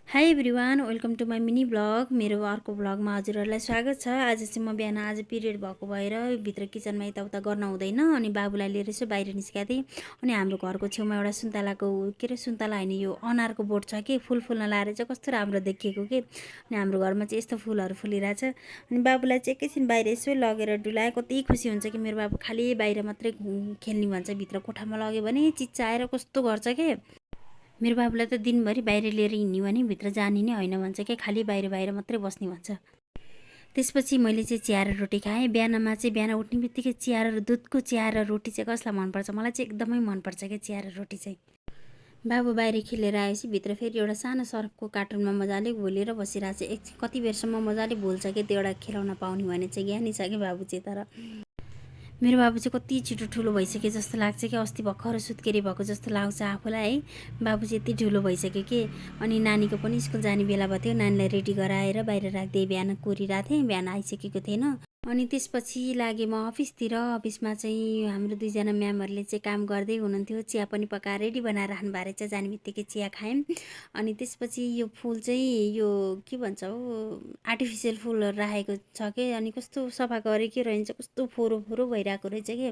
High everyone, welcome to my mini blog. मेरो अर्को ब्लगमा हजुरहरूलाई स्वागत छ। आज चाहिँ म बिहान आज पिरियड भएको भएर भित्र किचनमा यताउता गर्न हुँदैन अनि बाबुलाई लिएर यसो बाहिर निस्केको थिएँ। अनि हाम्रो घरको छेउमा एउटा सुन्तलाको सुन्तला होइन, यो अनारको बोट छ कि फुल फुल्न लाएर चाहिँ कस्तो राम्रो देखिएको कि। अनि हाम्रो घरमा चाहिँ यस्तो फुलहरू फुलिरहेछ। अनि बाबुलाई चाहिँ एकैछिन बाहिर यसो लगेर डुलाए कति खुसी हुन्छ कि मेरो बाबु खालि बाहिर मात्रै खेल्ने भन्छ, भित्र कोठामा लग्यो भने चिच्चाएर कस्तो गर्छ के। मेरो बाबुलाई त दिनभरि बाहिर लिएर हिँड्ने भने भित्र जाने नै होइन भन्छ कि, खालि बाहिर बाहिर मात्रै बस्ने भन्छ। त्यसपछि मैले चाहिँ चिया र रोटी खाएँ। बिहानमा चाहिँ बिहान उठ्ने बित्तिकै चिया र दुधको चिया र रोटी चाहिँ कसलाई मनपर्छ? मलाई चाहिँ एकदमै मनपर्छ क्या चिया र रोटी चाहिँ। बाबु बाहिर खेलेर आएपछि भित्र फेरि एउटा सानो सर्फको कार्टुनमा मजाले घोलेर बसिरहेको छ। कति बेरसम्म मजाले भुल्छ कि त्यो एउटा खेलाउन पाउने भने चाहिँ ज्ञानी छ कि बाबु चाहिँ। तर मेरो बाबु चाहिँ कति छिटो ठुलो भइसक्यो जस्तो लाग्छ कि, अस्ति भर्खर सुत्केरी भएको जस्तो लाग्छ आफूलाई है। बाबु चाहिँ यति ठुलो भइसक्यो कि। अनि नानीको पनि स्कुल जाने बेला भयो थियो, नानीलाई रेडी गराएर बाहिर राख्दै बिहान कोरिरहेको थिएँ, बिहान आइसकेको थिएन। अनि त्यसपछि लागेँ म अफिसतिर। अफिसमा चाहिँ हाम्रो दुईजना म्यामहरूले चाहिँ काम गर्दै हुनुहुन्थ्यो। चिया पनि पकाएर रेडी बनाएर राख्नु भएको रहेछ। जाने बित्तिकै चिया खायौँ। अनि त्यसपछि यो फुल चाहिँ यो के भन्छ हो, आर्टिफिसियल फुलहरू राखेको छ कि। अनि कस्तो सफा गरेकै रहन्छ, कस्तो फोरो फोरो भइरहेको रहेछ कि।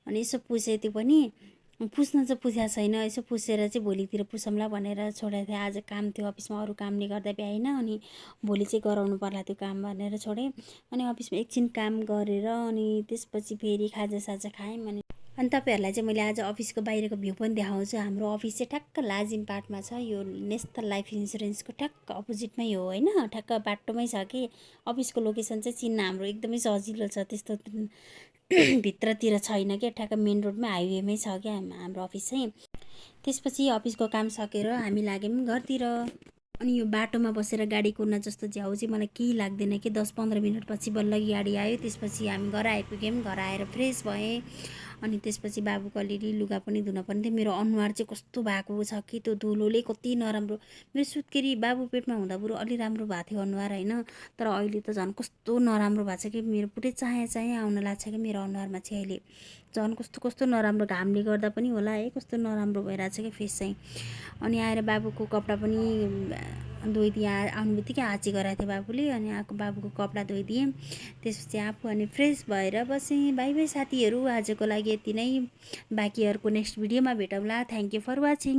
अनि यसो पुछेँ, त्यो पनि पुस्न चाहिँ पुछेको छैन, यसो पुछेर चाहिँ भोलितिर पुछौँला भनेर छोडेको थिएँ। आज काम थियो अफिसमा, अरू कामले गर्दा भ्याइन। अनि भोलि चाहिँ गराउनु पर्ला त्यो काम भनेर छोडेँ। अनि अफिसमा एकछिन काम गरेर अनि त्यसपछि फेरि खाजासाजा खायौँ। अनि तपाईँहरूलाई चाहिँ मैले आज अफिसको बाहिरको भ्यू पनि देखाउँछु। हाम्रो अफिस चाहिँ ठ्याक्क लाजिमपाटमा छ। यो नेसनल लाइफ इन्सुरेन्सको ठ्याक्क अपोजिटमै हो होइन, ठ्याक्क बाटोमै छ कि। अफिसको लोकेसन चाहिँ चिन्न हाम्रो एकदमै सजिलो छ, त्यस्तो भित्रतिर छैन क्या, ठ्याक्क मेन रोडमै हाइवेमै छ क्या हाम्रो अफिस चाहिँ। त्यसपछि अफिसको काम सकेर हामी लाग्यौँ घरतिर। अनि यो बाटोमा बसेर गाडी कुर्न जस्तो झ्याउ चाहिँ मलाई केही लाग्दैन कि। 10-15 मिनटपछि बल्ल गाडी आयो। त्यसपछि हामी घर आइपुग्यौँ। घर आएर फ्रेस भएँ। अनि त्यसपछि बाबुको अलिअलि लुगा पनि धुन पर्ने थियो। मेरो अनुहार चाहिँ कस्तो भएको छ कि, त्यो धुलोले कति नराम्रो। मेरो सुत्केरी बाबु पेटमा हुँदा बरु अलि राम्रो भएको थियो अनुहार होइन, तर अहिले त झन् कस्तो नराम्रो भएको छ कि। मेरो पुरै चाया चाया आउन लाग्छ कि मेरो अनुहारमा चाहिँ अहिले। झन् कस्तो कस्तो नराम्रो, घामले गर्दा पनि होला है, कस्तो नराम्रो भइरहेछ कि फेस चाहिँ। अनि आएर बाबुको कपडा पनि धोइदिएँ। आउनु बित्तिकै आँची गराएको थियो बाबुले। अनि आएको बाबुको कपडा धोइदिएँ। त्यसपछि आफू अनि फ्रेस भएर बसेँ। बाई बाई साथीहरू, आजको लागि यति नै। बाँकी अर्को नेक्स्ट भिडियोमा भेटौँला। Thank you for watching.